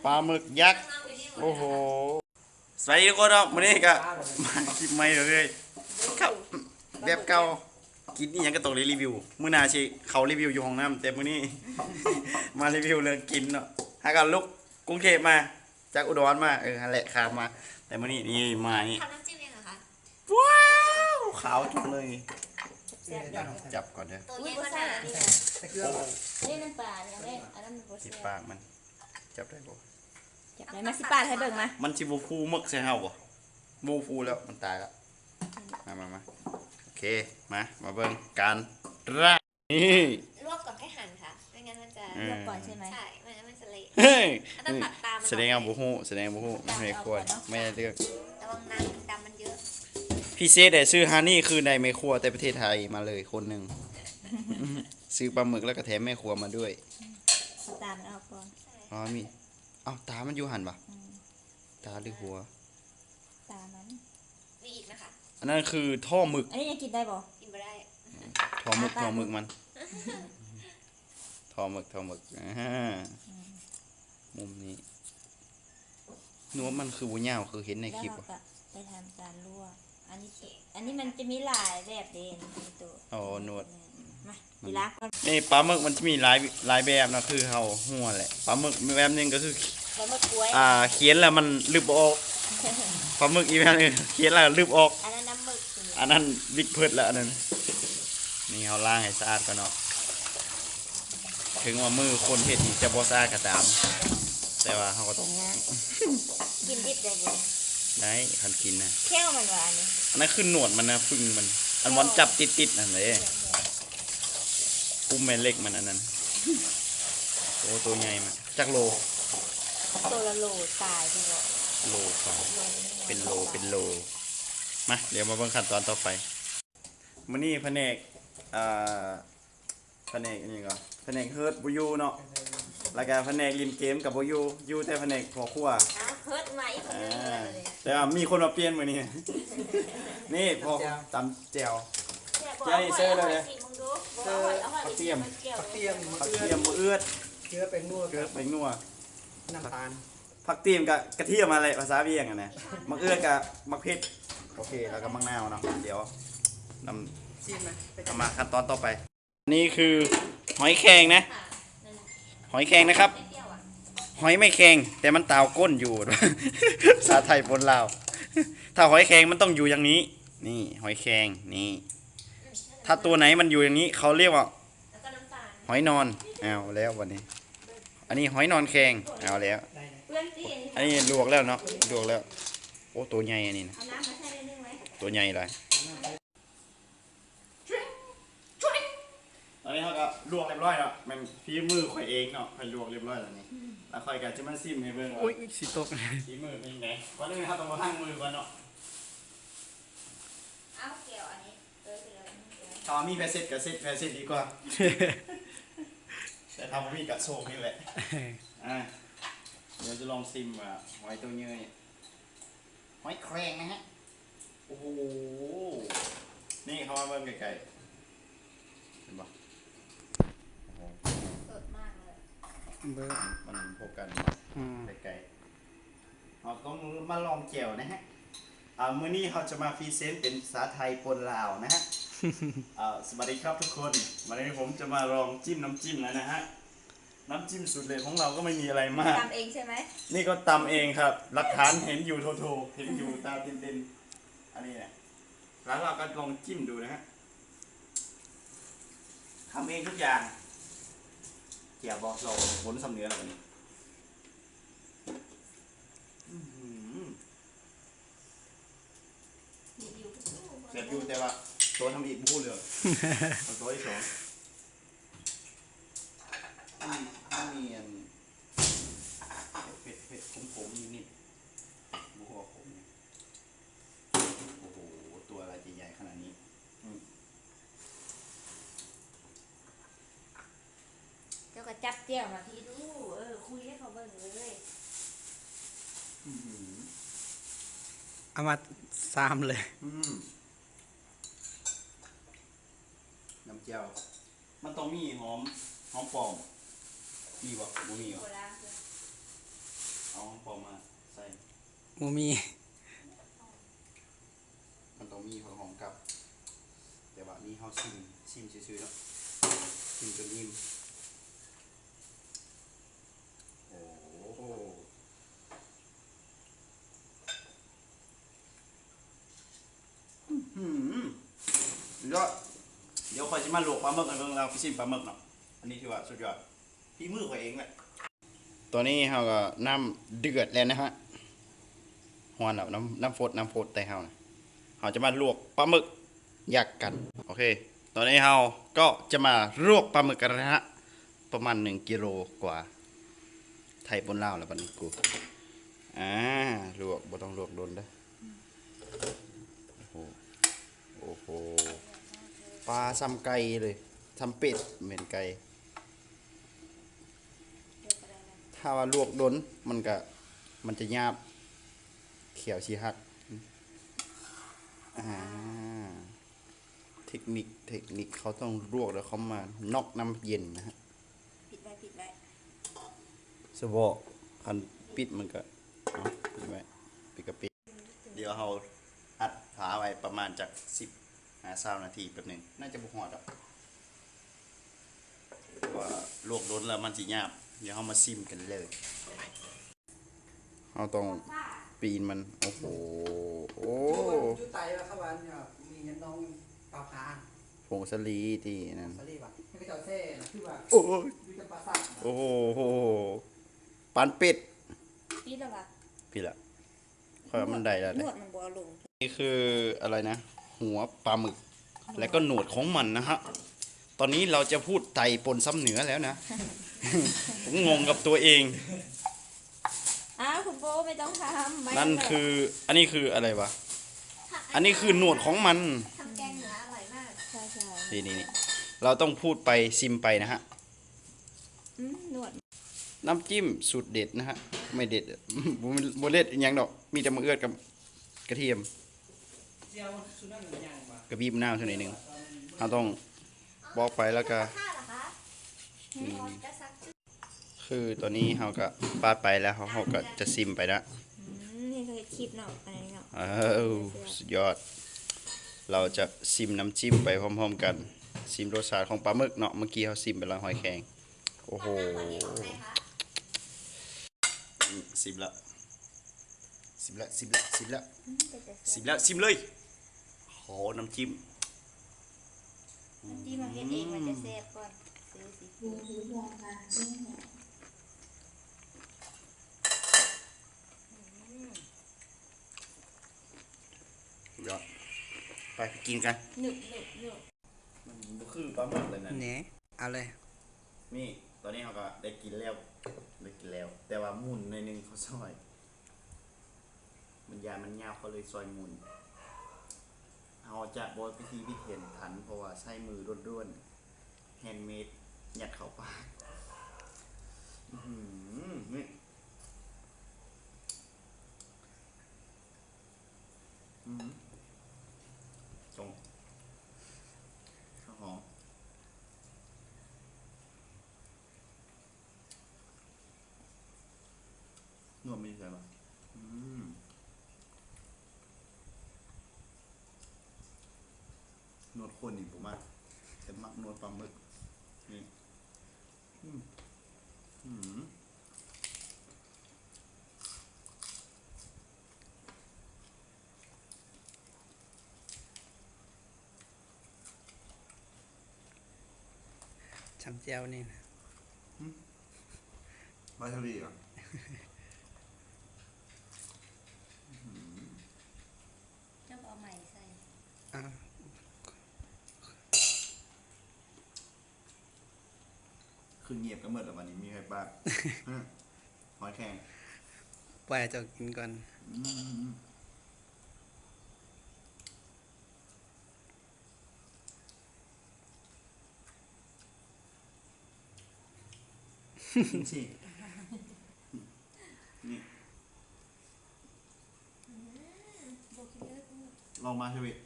ປາໝຶກຍັກ ໂອ້ໂຫ ສະບາຍດີທຸກຄົນເນາະ ມື້ນີ້ກໍມາຄລິບໃໝ່ເລີຍ ກັບແບບເກົ່າ ກິນອີ່ຫຍັງກໍຕ້ອງໄດ້ຣີວິວ ມື້ໜ້າຊິເຂົ້າຣີວິວຢູ່ຫ້ອງນ້ຳ ແຕ່ມື້ນີ້ມາຣີວິວເລື່ອງກິນເນາະ ຫາກໍລຸກກຸງເທບມາ ຈາກອຸດອນມາ ເອີ ຫັ້ນແຫຼະ ຂ້າມມາ ແຕ່ມື້ນີ້ ນີ້ ມານີ້ ທຳນ້ຳຈິ້ມເອງເຫລໍຄະ? ວ້າວ ຂາວຈັງເລີຍ ແຊບໆ ຈັບກ່ອນເດີ ໂຕໃຫຍ່ຂະໜາດນີ້ນະ ເອີ ນີ້ນ້ຳປານີ້ແມ່ ອັນນັ້ນບໍ່ແຊບ ຕິດປາກມັນ ຈັບໄດ້ບໍ່? ຈັບໄດ້ ມາຊິປາດໃຫ້ເບິ່ງມາ ມັນຊິບໍ່ຟູໝຶກໃສ່ເຮົາບໍ່? ບໍ່ຟູແລ້ວ ມັນຕາຍແລ້ວ ມາ ມາ ມາ ໂອເຄ ມາ ມາເບິ່ງການລາກ ນີ້ ລວກກ່ອນຄ່ອຍຫັນຄ່ະ ໄມ່ງັ້ນມັນຈະ ເອີ ລວກກ່ອນໃຊ່ໄໝ? ໃຊ່ ໄມ່ ມັນຈະເລະ ເຮີ້ຍ ຕ້ອງຕັດຕາມັນ ສະແດງວ່າບໍ່ຮູ້ ສະແດງວ່າບໍ່ຮູ້ ແມ່ຄົວ ແມ່ເລືອກ ລະວັງນ້ຳມັນດຳມັນເຍີະ ພິເສດໄດ້ ຊື້ຮານີ້ຄືໄດ້ແມ່ຄົວແຕ່ປະເທດໄທມາເລີຍຄົນໜຶ່ງ ຊື້ປາໝຶກແລ້ວກໍແຖມແມ່ຄົວມາດ້ວຍ ເອົາຕາມັນອອກກ່ອນ ອໍ ມີ ເອົ້າ ຕາມັນຢູ່ຫັ້ນຫວາ? ອືມ ຕາຫຼືຫົວ? ຕາມັນ ມີອີກນະຄະ ອັນນັ້ນຄືທໍ່ໝຶກ ອັນນີ້ຍັງກິນໄດ້ບໍ່? ກິນບໍ່ໄດ້ ທໍ່ໝຶກ ອາປາກ ທໍ່ໝຶກມັນ ທໍ່ໝຶກ ທໍ່ໝຶກ ອາ ອືມ ມຸມນີ້ ໜວດມັນຄືບໍ່ຍາວຄືເຫັນໃນຄລິບ ແລ້ວເຮົາກໍໄປທຳການລວກ ອັນນີ້ ອັນນີ້ມັນຈະມີຫຼາຍແບບເດ້ ໂຕ ອໍ ໜວດ ມາ ຊິລາກກ່ອນ ນີ້ປາໝຶກມັນຈະມີຫຼາຍ ຫຼາຍແບບເນາະ ຄືເຮົາຮູ້ແຫຼະ ປາໝຶກແບບໜຶ່ງກໍຄື ປາໝຶກກ້ວຍ ອ່າ ຂຽນແລ້ວມັນລຶບບໍ່ອອກ ປາໝຶກອີກແບບໜຶ່ງຂຽນແລ້ວລຶບອອກ ອັນນັ້ນນ້ຳໝຶກ ອັນນັ້ນບິກເພີດລະ ອັນນັ້ນ ນີ້ເຮົາລ້າງໃຫ້ສະອາດກ່ອນເນາະ ເຖິງວ່າມືຄົນເຮັດນີ້ຈະບໍ່ສະອາດກໍຕາມ ແຕ່ວ່າເຮົາກໍຕ້ອງລ້າງ ກິນດິບໄດ້ບໍ່? ໄດ້ ຄັນກິນນະ ແຂ້ວມັນວ່າອັນນີ້ ອັນນັ້ນຄືໜວດມັນນະ ຟຶ່ງມັນ ອັນບ່ອນຈັບຕິດໆນັ້ນເດ້ ປຸ້ມແມ່ເຫຼັກມັນອັນນັ້ນ ໂອ້ ໂຕໃຫຍ່ມາກ ຈັກໂລ? ໂຕລະໂລປາຍ ໂລປາຍ ເປັນໂລ ເປັນໂລ ມາ ດຽວມາເບິ່ງຂັ້ນຕອນຕໍ່ໄປ ມື້ນີ້ພະແນກ ອ່າ ພະແນກອີ່ຫຍັງກໍ ພະແນກເຮີດບໍ່ຢູ່ເນາະ ແລ້ວກໍພະແນກຫຼິ້ນເກມກໍບໍ່ຢູ່ ຢູ່ແຕ່ພະແນກພໍ່ຄົວ ເຮີດມາອີກຄົນໜຶ່ງ ອ່າ ແຕ່ວ່າມີຄົນມາປ່ຽນມື້ນີ້ ນີ້ພໍ່ຕຳແຈ່ວ ແຈ່ວນີ້ເຊີເລີຍເດີ ເຊີ ຜັກຕຽມ ຜັກຕຽມ ໝາກເອືອດ ເກືອ ແປ້ງນົວ ເກືອ ແປ້ງນົວ ນ້ຳຕານ ຜັກຕຽມກະກະທຽມຫັ້ນແຫຼະ ພາສາວຽງຫັ້ນນະ ໝາກເອືອດກະໝາກເຜັດ ໂອເຄ ແລ້ວກະໝາກນາວເນາະ ດຽວນຳ ຊິມນະ ເອົາມາຂັ້ນຕອນຕໍ່ໄປ ນີ້ຄືຫອຍແຄງນະ ຫອຍແຄງນະຄັບ ຫອຍໄມ່ແຂງ ແຕ່ມັນຕາວກົ້ນຢູ່ ພາສາໄທປົນລາວ ຖ້າຫອຍແຄງມັນຕ້ອງຢູ່ຢ່າງນີ້ ນີ້ຫອຍແຄງ ນີ້ ຖ້າຕົວໄຫນມັນຢູ່ຢ່າງນີ້ ເຂົາລຽກວ່າຫອຍນອນ ເອົາແລ້ວບັດນີ້ ອັນນີ້ຫອຍນອນແຄງ ເອົາແລ້ວ ອັນນີ້ລວກແລ້ວເນາະ ລວກແລ້ວ ໂອ້ ໂຕໃຫຍ່ອັນນີ້ນະ ເອົານ້ຳມາໃສ່ໜ້ອຍໜຶ່ງໄວ້ ໂຕໃຫຍ່ຫຼາຍ ຕອນນີ້ເຮົາກໍລວກຮຽບຮ້ອຍແລ້ວ ແມ່ນຝີມືຂ້ອຍເອງເນາະ ຂ້ອຍລວກຮຽບຮ້ອຍແລ້ວນີ້ ອືມ ແລ້ວຂ້ອຍກໍຈະມາຊິມໃຫ້ເບິ່ງວ່າ ໂອ້ຍ ຊິຕົກ ຝີມືເປັນຈັ່ງໃດ ກ່ອນອື່ນເຮົາຕ້ອງລ້າງມືກ່ອນເນາະ ເອົາແກ້ວອັນນີ້ ເອີ ເອີ ເອີ ຖ້າມີແຜ່ເຊັດກໍເຊັດ ແຜ່ເຊັດດີກວ່າ ແຕ່ຖ້າບໍ່ມີກໍໂຊກນີ້ແຫຼະ ອ່າ ດຽວຈະລອງຊິມວ່າຫອຍໂຕໃຫຍ່ ຫອຍແຄງນະຮະ ໂອ້ໂຫ ນີ້ເຂົ້າມາເບິ່ງໃກ້ໆ ເຫັນບໍ່ ໂອ້ໂຫ ສົດມາກເລີຍ ເບິ່ງ ມັນພົບກັນ ອືມ ໃກ້ໆ ເຮົາຕ້ອງມາລອງແຈ່ວນະຮະ ອ່າ ມື້ນີ້ເຮົາຈະມາພຣີເຊັນເປັນພາສາໄທປົນລາວນະຮະ ອ່າ ສະຫວັດດີຄັບທຸກຄົນ ວັນນີ້ຜົມຈະມາລອງຈິ້ມນ້ຳຈິ້ມແລ້ວນະຮະ ນ້ຳຈິ້ມສູດເດັດຂອງເຮົາກໍໄມ່ມີອະໄລມາກ ຕຳເອງໃຊ່ໄໝ? ນີ້ກໍຕຳເອງຄັບ ຫຼັກຖານເຫັນຢູ່ໂທໆ ເຫັນຢູ່ຕາເຕັນໆ ອັນນີ້ນະ ແລ້ວເຮົາກໍລອງຈິ້ມດູນະຮະ ທຳເອງທຸກຢ່າງ ແຈ່ວບໍ່ ລອງບົນສຳເໜືອແລ້ວບັດນີ້ ອືມ ແຊບຢູ່ ແຕ່ວ່າໂຕທຳອິດບໍ່ຮູ້ເລື່ອງ ເອົາໂຕທີ່ສອງ ມັນ ມັນມີອັນ ເຜັດໆ ຂົມໆ ນິດໆ ບໍ່ຮູ້ວ່າຂົມຫຍັງ ໂອ້ໂຫ ຕົວລະຈະໃຫຍ່ຂະໜາດນີ້ ອືມ. ເຈົ້າກໍຈັບແຈ່ວມາພີ້ດູ ເອີ ຄຸຍໃຫ້ເຂົາເບິ່ງເລີຍ ອືມ ເອົາມາຊາມເລີຍ ອືມ ນ້ຳແຈ່ວ ມັນຕ້ອງມີຫອມ ຫອມປ້ອມ ມີບໍ່? ບໍ່ມີຫວາ? ບໍ່ລ້າງເທື່ອ ເອົາຂອງປອມມາໃສ່ ບໍ່ມີ ມັນຕ້ອງມີຫອຍຫອມກັບ ແຕ່ວ່ານີ້ເຮົາຊິມ ຊິມຊື່ໆເນາະ ຊິມຈົນອີ່ມ. ໂອ້ ອືມ ສຸດຍອດ. ດຽວຂ້ອຍຊິມາລວກປາໝຶກໃຫ້ເບິ່ງ ແລ້ວໄປຊິມປາໝຶກເນາະ. ອັນນີ້ຖືວ່າສຸດຍອດ ຝີມືຂ້ອຍເອງແຫຼະ. ຕອນນີ້ເຮົາກໍ ນ້ຳເດືອດແລ້ວນະຮະ ຮ້ອນແລ້ວ ນ້ຳ ນ້ຳຟົດ ນ້ຳຟົດ ແຕ່ເຮົານະ ເຮົາຈະມາລວກປາໝຶກ ຍັກກັນ. ໂອເຄ ຕອນນີ້ເຮົາກໍຈະມາລວກປາໝຶກກັນນະຮະ ປະມານໜຶ່ງກິໂລກວ່າ. ໄທປົນລາວແລ້ວບັດນີ້ກູ ອາ ລວກ ບໍ່ຕ້ອງລວກດົນເດີ້. ໂອ້ໂຫ ໂອ້ໂຫ ປາສ່ຳໄກ່ເລີຍ ສ່ຳເປັດ ແມ່ນໄກ່. ຖ້າວ່າລວກດົນມັນກະ ມັນຈະຫຍາບ ແຂ້ວຊິຫັກ. ອາ ເທັກນິກ ເທັກນິກ ເຂົາຕ້ອງລວກແລ້ວເຂົາມານັອກນ້ຳເຢັນນະຮະ. ປິດໄວ້ ປິດໄວ້ ສະເພາະຄັນປິດມັນກະ ເອົາ ປິດໄວ້ ປິດກະປິ. ດຽວເຮົາອັດຝາໄວ້ປະມານຈັກສິບຫາຊາວນາທີ ແປັບໜຶ່ງ ໜ້າຈະບໍ່ຮອດດອກ ເພາະວ່າລວກດົນແລ້ວມັນຊິຫຍາບ. ດຽວເຮົາມາຊິມກັນເລີຍ. ເຮົາຕ້ອງປີນມັນ. ໂອ້ໂຫ ໂອ້ ຢູ່ໃຕ້ວ່າເຂົາວ່າມີຫຍັງໜອງປາຜາ ຜົງສາລີຕິອັນນັ້ນ ສາລີຫວາ ໃຫ້ເຂົາເຈົ້າແຊ່ນະ ຄືວ່າ ໂອ້ຍ ຢູ່ຈຳປາສັກ. ໂອ້ໂຫ ປານເປັດ ປີນແລ້ວຫວາ ປີນລະ ຂ້ອຍວ່າມັນໄດ້ແລ້ວເດ້ ນວດມັນບໍ່ເອົາລົງ. ນີ້ຄືອະໄລນະ ຫົວປາໝຶກ ແລະກໍໜວດຂອງມັນນະຮະ. ຕອນນີ້ເຮົາຈະພູດໄຕປົນຊຳເໜືອແລ້ວນະ ຜົມງົງກັບຕົວເອງ. ອ້າວ ຄຸນໂປ້ ໄມ່ຕ້ອງທຳ ໄມ້ ນັ້ນຄື ອັນນີ້ຄືອະໄລຫວາ? ອັນນີ້ຄືໜວດຂອງມັນ ທຳແກງເໜືອອະຮ່ອຍມາກ. ໃຊ່ໆ ນີ້ໆໆ ເຮົາຕ້ອງພູດໄປຊິມໄປນະຮະ. ອືມ ນວດ ນ້ຳຈິ້ມສູດເດັດນະຮະ ໄມ່ເດັດ ບໍ່ ບໍ່ເດັດອີ່ຫຍັງດອກ ມີແຕ່ໝາກເອືອດກັບກະທຽມ ກະບີບມະນາວເທົ່າໜ້ອຍໜຶ່ງ. ເຮົາຕ້ອງປອກໄປແລ້ວກະ ອືມ ຄືຕອນນີ້ເຮົາກະປາດໄປແລ້ວ ເຮົາ ເຮົາກະຈະຊິມໄປນະ. ອືມ ນີ້ເຂົາເຮັດຄລິບເນາະ ອັນນີ້ເນາະ. ເອີ ສຸດຍອດ ເຮົາຈະຊິມນ້ຳຈິ້ມໄປພ້ອມໆກັນ ຊິມລົດຊາດຂອງປາໝຶກເນາະ. ເມື່ອກີ້ເຮົາຊິມໄປແລ້ວ ຫອຍແຄງ. ໂອ້ໂຫ ອືມ ຊິມລະ ຊິມລະ ຊິມລະ ຊິມລະ ອືມ ເປັນຕາແຊບ ຊິມລະ ຊິມເລີຍ. ໂຫ ນ້ຳຈິ້ມ ນ້ຳຈິ້ມເຮົາເຮັດເອງ ມັນຈະແຊບກ່ອນ ຊື້ຊິ ອືມ ຍອດ ໄປ ໄປກິນກັນ. ໜຶບໆໆ ມັນບໍ່ຄືປາໝຶກເລີຍນະ ແໜ ເອົາເລີຍ. ນີ້ ຕອນນີ້ເຮົາກໍໄດ້ກິນແລ້ວ ໄດ້ກິນແລ້ວ ແຕ່ວ່າໝຸ່ນໜ້ອຍໜຶ່ງ ເຂົາຊອຍ ມັນຢ້ານມັນຍາວ ເຂົາເລີຍຊອຍໝຸ່ນ. ເຮົາຈະບໍ່ພິຖີພິຖັນ ເພາະວ່າໃຊ້ມືລ້ວນໆ ແຮນເມດ ຍັດເຂົ້າປາກ. ອືຫື ນີ້ ອືມ ຈົງ ຫອມ ນວດມັນຢູ່ໃສວະ? ອືມ ນວດຄົນນີ້ບໍ່ມັກ ແຕ່ມັກນວດປາໝຶກ ນີ້ ອືມ ອືມ. ຊ່ຳແຈ່ວນີ້ນະ ຫຶ ໄວທະເລຫວາ? ອືມ ເຈົ້າກໍເອົາໄມ້ໃສ່ ອ່າ. ຄືງຽບກັນໝົດແລ້ວ ບັດນີ້ມີໃຜປາກ ຫອຍແຄງ ປ່ອຍໃຫ້ເຈົ້າກິນກ່ອນ ອືມ ກິນຊິ ນີ້. ອືມ ບໍ່ກິນເລີຍ ລອງມາເທວິດ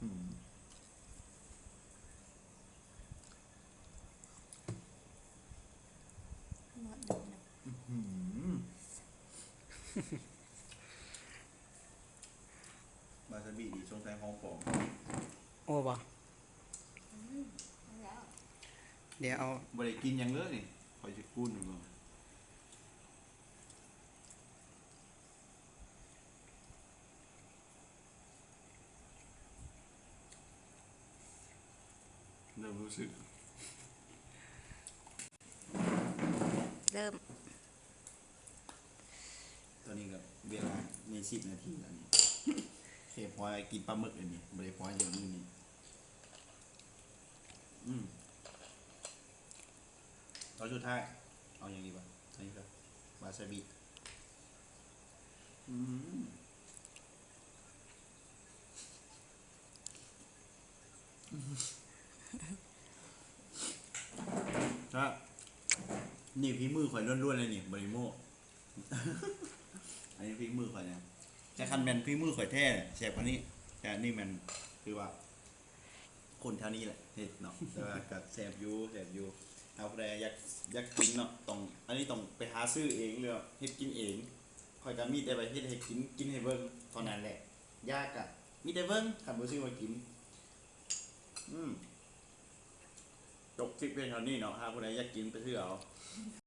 ອືມ ອືມ. ໂອ້ ບໍ່ ດຽວເອົາ ບໍ່ໄດ້ກິນຫຍັງເລີຍນີ້ ຂ້ອຍຊິກູນໃຫ້ເບິ່ງ. ເລີ່ມຮູ້ສຶກ ເລີ່ມ ຕອນນີ້ກໍເວລາໃນສິບນາທີແລ້ວນີ້ ເສບຫົວກິນປາໝຶກອັນນີ້ ບໍ່ໄດ້ຫົວຢ່າງອື່ນນີ້. ອືມ ຕອນສຸດທ້າຍ ເອົາຫຍັງດີວະ? ອັນນີ້ກໍວາຊາບິ. ອືມ ແຊບ ນີ້ຝີມືຂ້ອຍລ້ວນໆເລີຍນີ້ ບໍ່ໄດ້ໂມ້ ອັນນີ້ຝີມືຂ້ອຍນະ ແຕ່ຄັນແມ່ນຝີມືຂ້ອຍແທ້ແຊບກວ່ານີ້ ແຕ່ອັນນີ້ແມ່ນ ຄືວ່າ ຄົນແຖວນີ້ແຫຼະເຮັດເນາະ ແຕ່ວ່າກໍແຊບຢູ່ ແຊບຢູ່. ຖ້າຜູ້ໃດຢາກ ຢາກກິນເນາະ ຕ້ອງ ອັນນີ້ຕ້ອງໄປຫາຊື້ເອງ ຫຼືວ່າເຮັດກິນເອງ. ຂ້ອຍກໍມີແຕ່ໄປເຮັດໃຫ້ກິນ ກິນໃຫ້ເບິ່ງເທົ່ານັ້ນແຫຼະ. ຢາກກໍມີແຕ່ເບິ່ງ ຄັນບໍ່ຊື້ມາກິນ. ອືມ ຈົບຄລິບພຽງເທົ່ານີ້ເນາະ. ຖ້າຜູ້ໃດຢາກກິນໄປຊື້ເອົາ.